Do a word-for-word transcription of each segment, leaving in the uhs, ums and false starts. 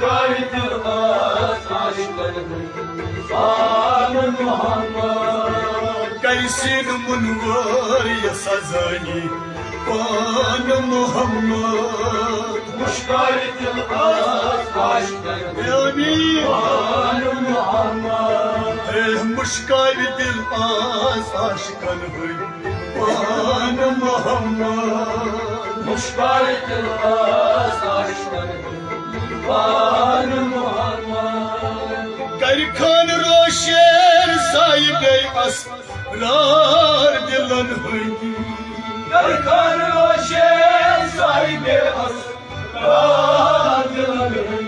شاعر دل آز عاشقن ہُنٛد پان محمد۔ کرِ سیٖنہٕ مُنوَر یَس زٲنی پان محمد۔ مُشکارِ دل آز عاشقن ہُنٛد آمین۔ پان محمد۔ اے مُشکارِ دل آز عاشقن ہُنٛد پان محمد۔ مُشکارِ دل آز عاشقن ہُنٛد پان محمد۔ کرِ خان روشن صاحبِ اسرار دلن ہٕنٛدۍ۔ کرِ خان روشن صاحبِ اسرار دلن ہٕنٛدۍ۔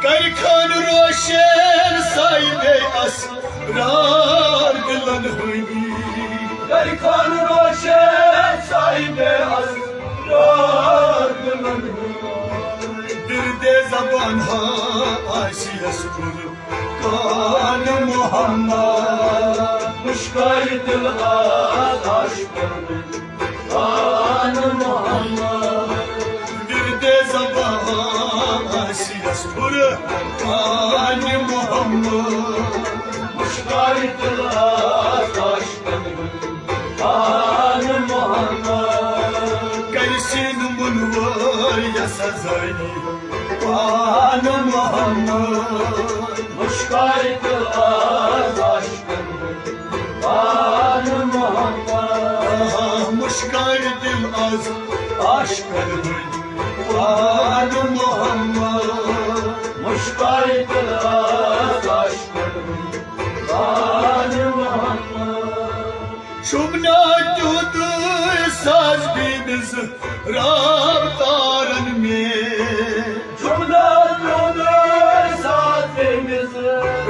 کرِ خان روشن صاحبِ اسرار دلن ہٕنٛدۍ۔ کرِ خان روشن صاحبِ اسرار دلن ہٕنٛدۍ۔ وِردِ زبان ہا آسہِ یَس کُن کان محمد۔ مُشکارِ دل آز عاشقن ہُنٛد پان محمد۔ وِردِ زبان آسہِ یَس کُن کان محمد۔ مُشکارِ دل آز عاشقن ہُنٛد پان محمد۔ کرِ سیٖنہٕ مُنوَر یَس زٲنی پان محمد۔ مُشکارِ دل آز عاشقن ہُنٛد پان محمد۔ آ، مُشکارِ دل آز عاشقن ہُنٛد پان محمد۔ مُشکارِ دل آز عاشقن ہُنٛد پان محمد۔ چھُم ناو تیُتھ ساز بیمِز راب تارن میں۔ چھُم ناو تیُتھ ساز بیمِز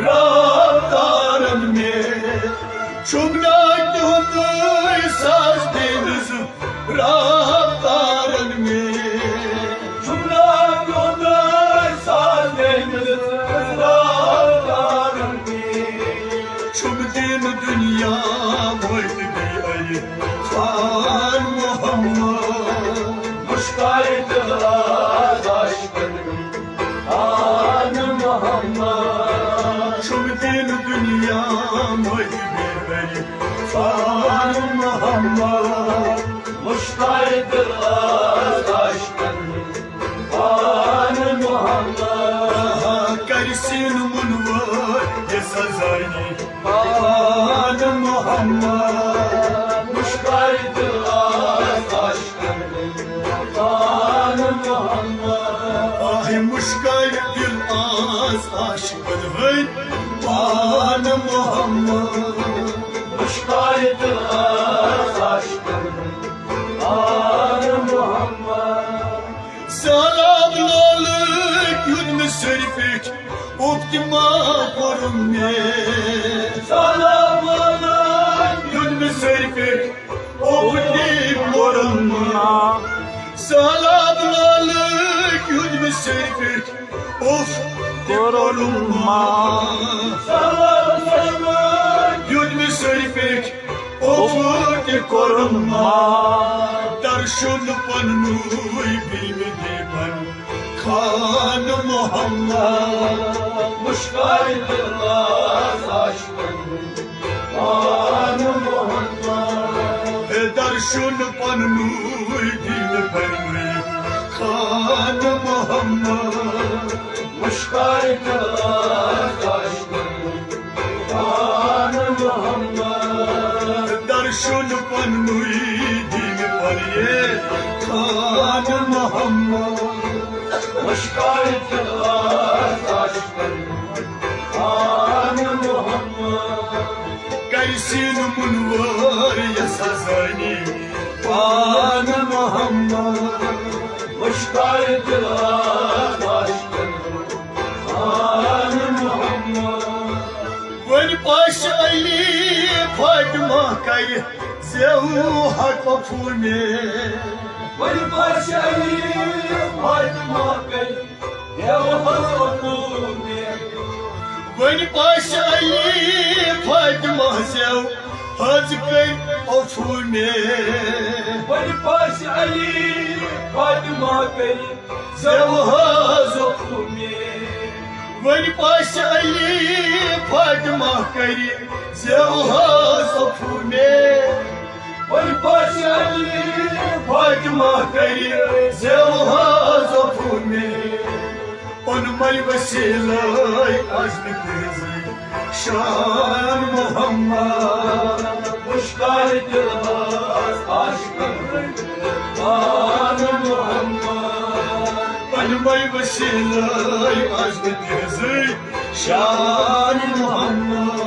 راب تارن میں۔ چھُم ناو تیُتھ ساز بیمِز راب تارن میں۔ چھُم ناو تیُتھ ساز بیمِز راب تارن میں۔ چھُم دین دنیا مٔتۍ بیٚیہِ عرفان محمد۔ مُشکارِ دل آز عاشقن ہُنٛد پان محمد۔ چھُم دین دنیا مٔتۍ بیٚیہِ عرفان محمد۔ مُشکارِ دل آز عاشقن ہُنٛد پان محمد۔ آ، کرِ سیٖنہٕ مُنوَر یَس زٲنی پان محمد۔ مُشکارِ دل آز عاشقن ہُنٛد پان محمد۔ آہ، مُشکارِ دل آز عاشقن ہٕنٛدۍ پان محمد۔ مُشکارِ دل آز عاشقن ہٕنٛدۍ پان محمد۔ سہلاب لولہٕ کیُتھ مےٚ سرِ پٮ۪ٹھ اُف تہِ ما کوٚرُم مےٚ۔ سہلاب لولہٕ کیُتھ مےٚ سرِ پٮ۪ٹھ اُف تہِ کوٚرُم مےٚ۔ سہلاب لولہٕ کیُتھ مےٚ سرِ پٮ۪ٹھ اُف تہِ کوٚرُم ما۔ سہلاب لولہٕ کیُتھ مےٚ سرِ پٮ۪ٹھ اُف تہِ کوٚرُم ما۔ درشُن پننُے بیٚیہِ مےٚ دِوان خان محمد۔ مُشکارِ دل آز عاشقن ہُنٛد پان محمد۔ ہے درشُن پننُے دِوان خان محمد۔ مُشکارِ دل آز عاشقن ہُنٛد پان محمد۔ درشُن پننُے دِوان خان محمد۔ مُشکارِ دل آز عاشقن ہُنٛد پان محمد۔ کرِ سیٖنہٕ مُنوَر یَس زٲنی پان محمد۔ مُشکارِ دل آز عاشقن ہُنٛد پان محمد۔ وۄنۍ پاسہِ علی فاطمہ کرِ زیو حق فومے۔ وۄنۍ پاسہِ علی فاطمہ کرِ زیو حق فومے۔ وۄنۍ پاسہِ علی فاطمہ زیو حق کرِ فومے۔ وۄنۍ پاسہِ علی فاطمہ کرِ زیو حق فومے۔ فاطمہ کری زیو حظ عفو مے۔ وۄنۍ پاس علی فاطمہ کری زیو حظ عفو مے۔ پنمے وسیلے از نہٕ تہنٛزٕے شان محمد۔ مشکل دل حظ عاشقن ہُنٛد پان محمد۔ پنمے وسیلے از نہٕ تہنٛزٕے شان محمد۔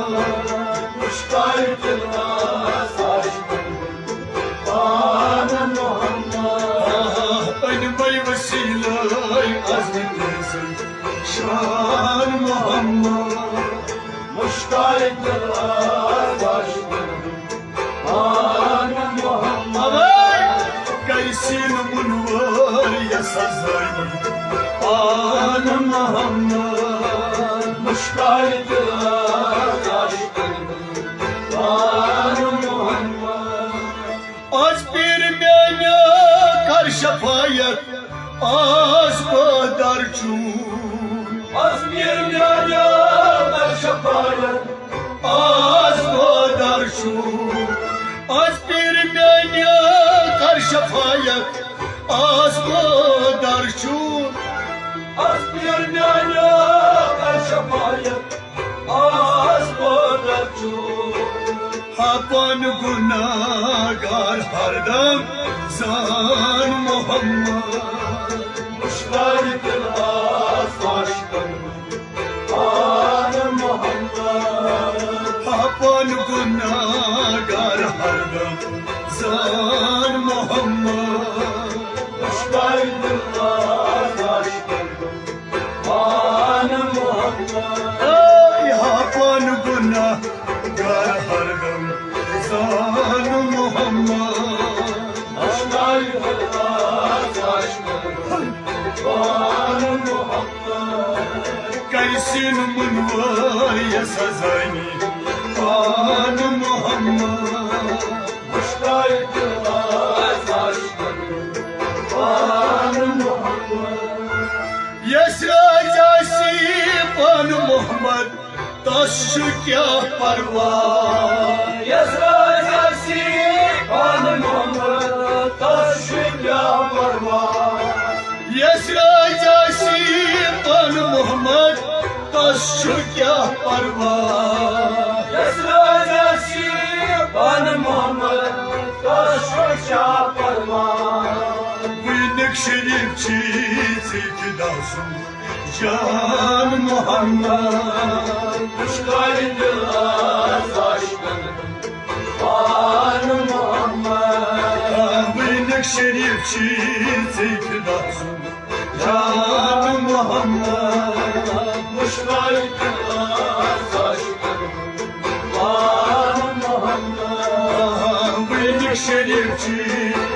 مشکل دل حظ عاشقن ہُنٛد پان محمد۔ آہ، پنمے وسیلے از نہٕ تہنٛزٕے شان محمد۔ مشکل دل حظ عاشقن ہُنٛد پان محمد۔ اوے، کیسی نہٕ منور یس زٲنی پان محمد۔ مشکل دل حظ عاشقن ہُنٛد پان محمد۔ از پیٖر میانہِ کر شفاعت، از پٲدر چھُ۔ از پیٖر میانہِ کر شفاعت، از پٲدر چھُ۔ از پیٖر میانہِ کر شفاعت، از پٲدر چھُ۔ از پیٖر میانہِ کر شفاعت، از پٲدر چھُ۔ ہاپان گناہگار ہردم زان محمد۔ مشکل دل حظ عاشقن ہُنٛد پان محمد۔ ہاپان گناہگار ہردم زان محمد۔ مشکل دل حظ عاشقن ہُنٛد پان محمد۔ اے ہاپان گناہگار ہردم زان محمد۔ مشکل دل حظ عاشقن ہُنٛد پان محمد۔ کیسی نہٕ منور یس زٲنی پان محمد۔ مشکل دل حظ عاشقن ہُنٛد پان محمد۔ یس رٲژ آسی پان محمد، تس چھُ کیٛاہ پرواہ؟ یس رٲژ آسی پان محمد، تس چھُ کیٛاہ پرواہ؟ یس رٲژ آسی پان محمد، تس چھُ کیٛاہ پرواہ؟ یس رٲژ آسی پان محمد، تس چھُ کیٛاہ پرواہ؟ وٕنیُک شریف چھی ژےٚ فدا سُنٛد جان محمد۔ مشکل دل حظ عاشقن ہُنٛد پان محمد۔ وٕنیُک شریف چھی ژےٚ فدا سُنٛد جان محمد۔ مشکل دل حظ عاشقن ہُنٛد پان محمد۔ وٕنیُک شریف چھی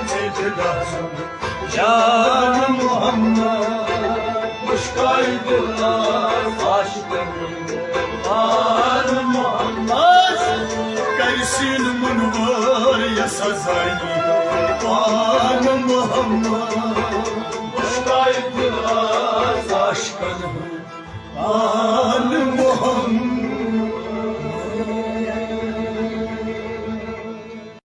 ژےٚ فدا سُنٛد جان محمد۔ مشکل دل حظ عاشقن ہُنٛد پان محمد۔ کیسی نہٕ منور یس زٲنی پان محمد۔